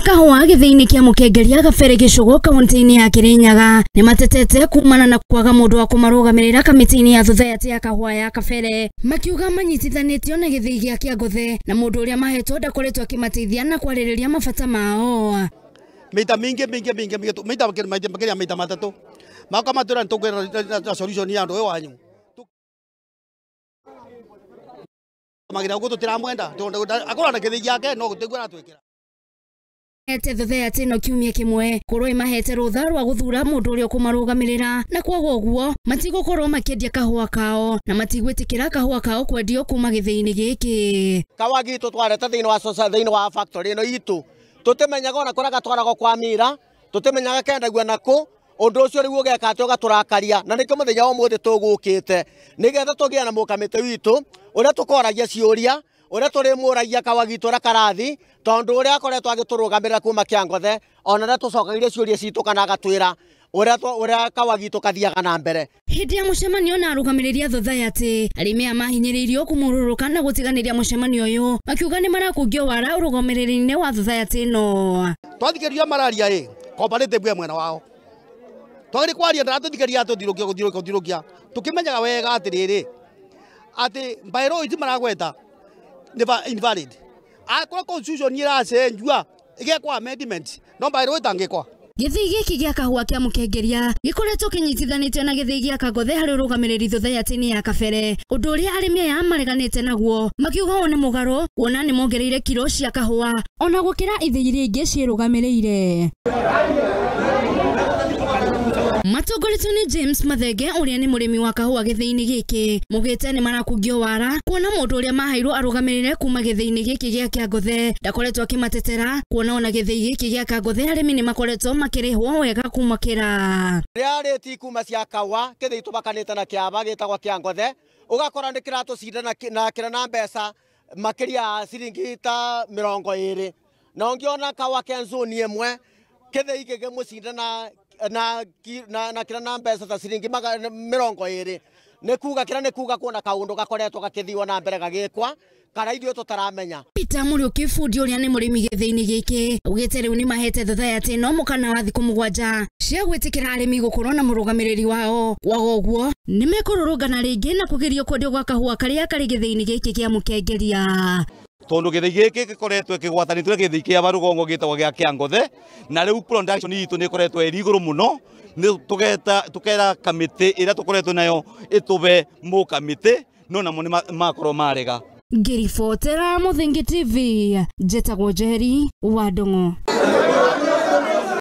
kahũa gĩthĩinĩ kĩa Mũkengeria Gabere Gĩcũgũ kaunti-inĩ ya Kirinyaga nĩ matetete kumana na kwaga mũndũ wa kũmarũgamĩrĩra kamĩtĩ-inĩ ya Society ya kahũa ya Kabere, makiuga manyitithanĩtio na gĩthĩi gĩa Kĩangothe na mũndũ ũrĩa mahetwo ndakoretwo akĩmateithia na kwarĩrĩria mabata mao. Mita mingi mingi mingi mingi mita makiria mita matatu maka matwĩra nĩtũkwĩra solution ya andũ ũyũ wanyu magira uguo tutiramwenda akorwo na gĩthĩi gĩake no gũtiguo aratwĩkĩra. Hete Society no kiumia kĩmwe korwo ĩmahete rũtha rwa gũthura mũndũ ũrĩa ũkũmarũgamĩrĩra na kwaga ũguo matigũkorwo makĩendia kahũa kao na matigwĩtĩkĩra kahũa kao kwendio kuma gĩthĩi-inĩ gĩkĩ. Kahũa gitũ twareta thĩinĩ wa thĩinĩ wa factory ĩno itũ tũtimenyaga ona kũrĩa gatwaragwo kwa mira, tũtimenyaga kendagio nakũ. Ũndũ ũcio rĩu ũgeka atĩ ũgatũrakaria, na nĩkĩo mũthenya wa ũmũthĩ tũgũkĩte nĩgetha tũgĩe na mũkamĩtĩ witũ ũrĩa tũkoragia ciũria, ũrĩa tũrĩmũragia kahũa gitũ ũrĩa karathi, tondũ ũrĩa akoretwo agĩtũrũgamĩrĩra kuma Kĩangothe ona ũrĩa tũcokagĩria ciũria citũ kana agatwĩra ũrĩa kahũa gitũ kathiaga na mbere. Hĩndĩ ya mũcemanio na arũgamĩrĩri a Society, arĩmi aya mahinyĩrĩirio kũmũrũrũka na gũtiganĩria mũcemanio ũyũ makiuga nĩ marakungio wara ũrũgamĩrĩri-inĩ wa Society ĩno. Twathikĩrĩria mararia ĩ cooperative mwena wao twagĩrĩire kwaria ndaratũthikĩrĩria tũthirũkia gũthirũkia gũthirũkia tũkĩmenyaga wega atĩrĩrĩ atĩ bylaw ici maragweta nĩ invalid. Akorwo constitution ĩracenjua ĩgekwo amendment no bylaw ĩtangĩkwa. Gĩthĩi gĩkĩ gĩa kahũa kĩa Mũkengeria gĩkoretwo kĩnyitithanĩtio na gĩthĩi gĩa Kangothe harĩ ũrũgamĩrĩri Society-inĩ ya Kabere, ũndũ ũrĩa arĩmi aya mareganĩte naguo makiuga ũũ nĩ mũgarũ kuona nĩ mongereire kiro cia kahũa ona gũkĩra ithĩi iria ingĩ ciĩrũgamĩrĩire. Matongoretio nĩ James Mathenge ũrĩa nĩ mũrĩmi wa kahũa gĩthĩi-inĩ gĩkĩ, mugĩte nĩ marakungio wara kuona mũndũ ũrĩa maheirwo arũgamĩrĩre kuma gĩthĩi-inĩ gĩkĩ gĩa Kĩangothe ndakoretwo akĩmatetera kuona ona gĩthĩi gĩkĩ gĩa Kangothe arĩmi nĩ makoretwo makĩrĩhwo wega kumakĩra. Rĩrĩa rĩti kuma cia kahũa kĩthĩi tũbakanĩte na kĩaba gĩtagwo Kĩangothe ũgakora nĩ kĩratũcinda na kĩra na mbeca makĩria ciringi ta 20 na ũngĩona kahũa ke zoni ĩmwe kĩthĩi gĩkĩmũcinda na kira na mbeca ta ciringi 20 nĩ kuga kira nĩ kuga kuona kaũndũ gakoretwo gakĩthio na mbere gagĩkwa kana ithuĩ tũtaramenya. Peter Mũriũki bundi ũrĩa nĩ mũrĩmi gĩthĩi-inĩ gĩkĩ augĩte rĩu nĩ mahete Society ĩno mũkana wa thikũ 7 cia gwĩtĩkĩra arĩmi gũkorwo na mũrũgamĩrĩri wao, kwaga ũguo nĩ mekũrũrũngana rĩngĩ na kũgirio kwendio gwa kahũa karĩa karĩ gĩthĩi-inĩ gĩkĩ kĩa Mũkengeria. Tondu gĩthĩi gĩkĩ gĩkoretwo kĩgwatanĩtio na gĩthĩi kĩa Barũgongo gĩtagwo gĩa Kĩangothe na rĩu production itũ nĩ ĩkoretwo ĩrĩ igũrũ mũno, nĩ tũkera kamĩtĩ ĩrĩa tũkoretwo nayo ĩtũbe mũkamĩtĩ no namo nĩ makorwo marega. Ngĩribotera Mũthingi TV, njĩtagwo Njeri wa Ndung'u.